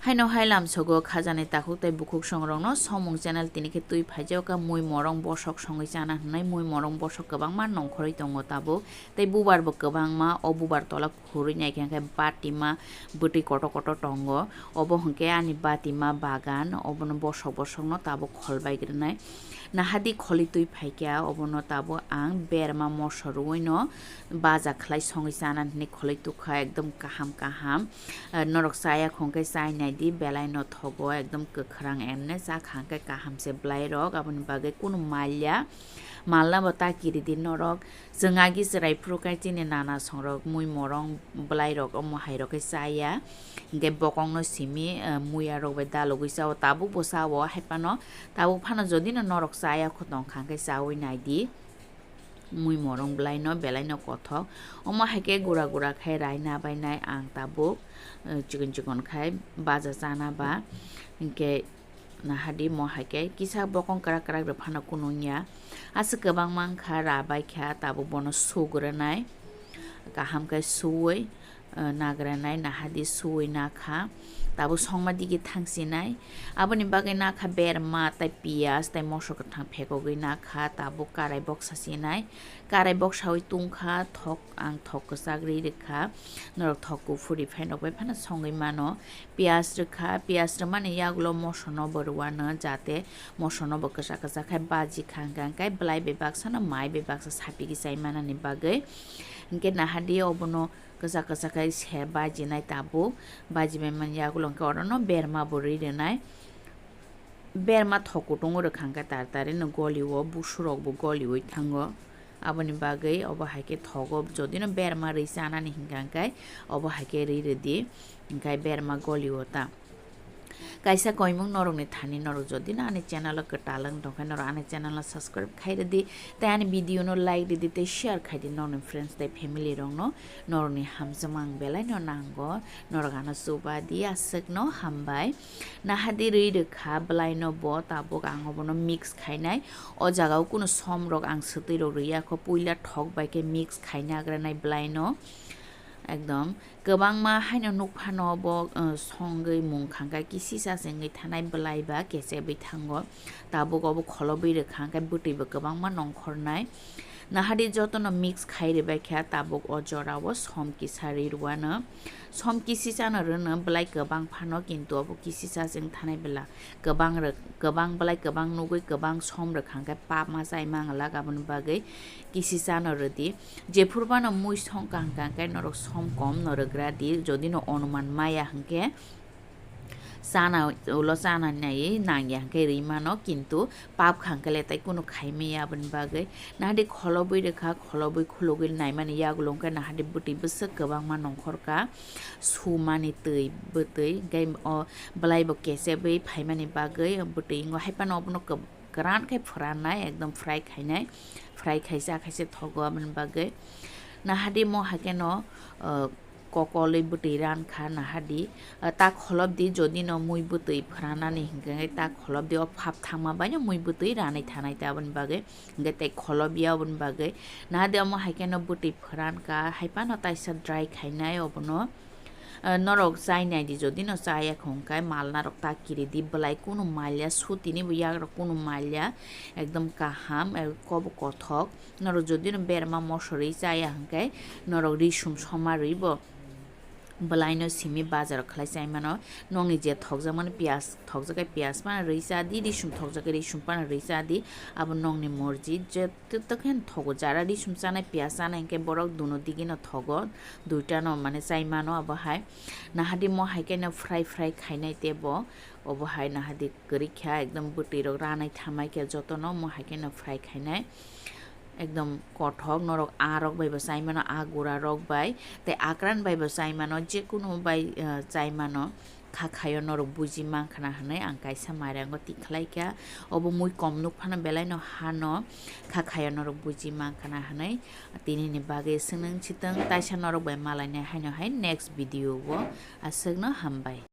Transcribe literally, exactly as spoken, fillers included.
Haino hai lamsogo khajani takhuk tei bukhuk songrokno somung channel tini khe twi phaijak kha mui morong bosok songwi chana hwnwi. Mui morong bosok kwbangma nongkhorwi tongo tabuk, tei bubar bo kwbangma. O bubar tola khurwi naikhe hwnkhe batima bwtwi kotor kotor tongo. Obo hwnkhe ani batima bagan, obono bosok bosokno tabuk kholbai gwnai. Nahadi kholi twi phaikha, obono tabuk ang berma moso rwino baja khlai songwi chana hwnwi kholi tukha, ekdom kaham kaham. Ah, norok chaya khongkhe chai naidi, belai no thogo, ekdom kwkhrang, emne chakha hwnkhe kaham se bwlai rok, aboni bagwi kunu malya, malna bo ta kiridi norok. Chwng agi chwrai phuru khe chini nana songrok mui morong bwlai rok omo hai rok khe chaya, hwnkhe bokong no simi, ah, muya rok bai dalogwi chao, tabuk bo chao, hai phano tabuk phano jodi no norok chaya kho tongkha hwnkhe chaui naidi. Mui morong bwlaino belaino kothok. Omo hai khe gura gura khai rai nabainai ang tabuk, eh, chikon chikon khai baja chana ba. Hinkhe nahadi mo hai khe kisa bokong kwrak kwrak rw phano kunung ya. Aswk kwbangma wngkha, rabai kha, tabuk bono sugwrwnai. Kaham khe suwi, eh, nagranai, nahadi suwi nakha, tabuk songma digi thangsinai. Aboni bagwi nakha berma tei piyaj tei moso kwthang phekogwi nakha, tabuk karai boksa sinai. Karai boksawi tungkha, thok, ang thok kwchak ri rwkha, norok thok kuphur ri phai rok bai phano songwi mano. Piyaj rwkha, piyaj rwmani yagulo moso no bo rwano, jate moso no bo kwchak kwchak khai baji kha, hwnkha hwnkhe bwlai bai baksa no mai bai baksa sapigwi chai manani bagwi. Hinkhe nahadi obono kwchak kwchak khai se bajinai tabuk. Bajibai mani yagulo hwnkhe orono berma bo ri rwnai. Berma thok kutung rwkha hwnkhe tar tari no goli o, busu rok bo goli oi thango. Aboni bagwi obo hai khe thogo, jodi no berma ri chanani hwnkha hwnkhe obo hai khe ri rwdi, hwnkhe berma goli o ta. Kaisa koimung norokni thani norok jodi no ani channel o kwtal wng tongkhe norok ani channel no subscribe khai rwdi, tei ani video no like rwdi tei share khai di norokni friends tei family rok no. Norokni hamjakma ang belai no nango, norok ano chuba di, aswk no hambai. Nahadi rwi rwkha bwlai no bo, tabuk ang obono mix khainai. O jaga o kunu som rok ang swtwi rok rwya kho, puila thok bai khe mix khaina agranai bwlai no. Ekdom kwbangma haino nukphano bo, uh, songwi mung khangkha, kisisa se wngwi thanai bwlai ba kechebwi thango. Tabuk obo kholobwi rwkha hwnkhe bwtwi bo kwbangma nongkhornai. Nahadi jotono mix khai rwbai kha tabuk o jorao som kisa ri rwano. Som kisisano rwno bwlai kwbang phano, kintu obo kisisa se wng thanai bwla kwbang rw-, kwbang bwlai kwbang nugwi kwbang som rwkha hwnkhe pap ma chai ma wng lak, aboni bagwi kisisano rwdi. Jephuru phano mui songkha hwnkha hwnkhe norok som kom no rwgra di, jodi no onuman maya hwnkhe chana ulo chana naiwi nangya hwnkhe rwi mano, kintu pap kha hwnkhe le tai kunu khai maya, aboni bagwi nahadi kholobwi rwkha, kholobwi khulugwi naimani yagulo hwnkhe nahadi bwtwi bwswk kwbangma nongkhorkha, sumani twi bwtwi, hwnkhe o bwlai bo kechebwi phaimani bagwi bwtwi wngo, hai phano obono kwb-, kwran khe phwrannai, ekdom fry khainai, fry khaisa khaisa thogo, aboni bagwi nahadi mo hai kheno, uh, kokolwi bwtwi ran kha nahadi, uh, ta kholobdi, jodi no mui bwtwi phwrannani hwnkhe ta kholobdi, o phap thangma bai no mui bwtwi ranwi thanai ta, aboni bagwi hwnkhe tei kholobya, aboni bagwi nahadi omo hai kheno bwtwi phwran kha, hai phano taisa dry khainai obono. Uh, norok chai naidi, jodi no chaya kho hwnkhe malna rok ta kiridi, bwlai kunu malya, sutini bo yak rok kunu malya, ekdom kaham, eh, kobo kothok. Norok jodi no berma moso rwi chaya hwnkhe norok risum soma rwi bo bwlai no simi bazar o khlai chai mano. Nokni je thokjak mani piyaj, thokjak khe piyaj phano rwi cha di, risum thokjak khe risum phano rwi cha di, abo nokni morji, je Tei tokhe thogo jara risum chanai piyaj chanai hwnkhe borok duno digino thogo, duitano mane chai mano abo hai. Nahadi mo hai kheno fry fry khainai tei bo, obo hai nahadi kwrwi kha ekdom bwtwi rok ranai thamai khe jotono mo hai kheno fry khainai. Ekdom kothok norok aa rok bai bo chai mano, aa gura rok bai tei akran bai bo chai mano, jekunu bai, eh, chai mano. Khakhaio norok buji mankha na hwnwi ang kaisa mairango tikhlaikha. Obo mui kom nuk phano belai no hano, khakhaio norok buji mankha na hwnwi. Tini ni bagwi swngnang chitwng, taisa norok bai malainai haino hai next video o. Aswkno hambai.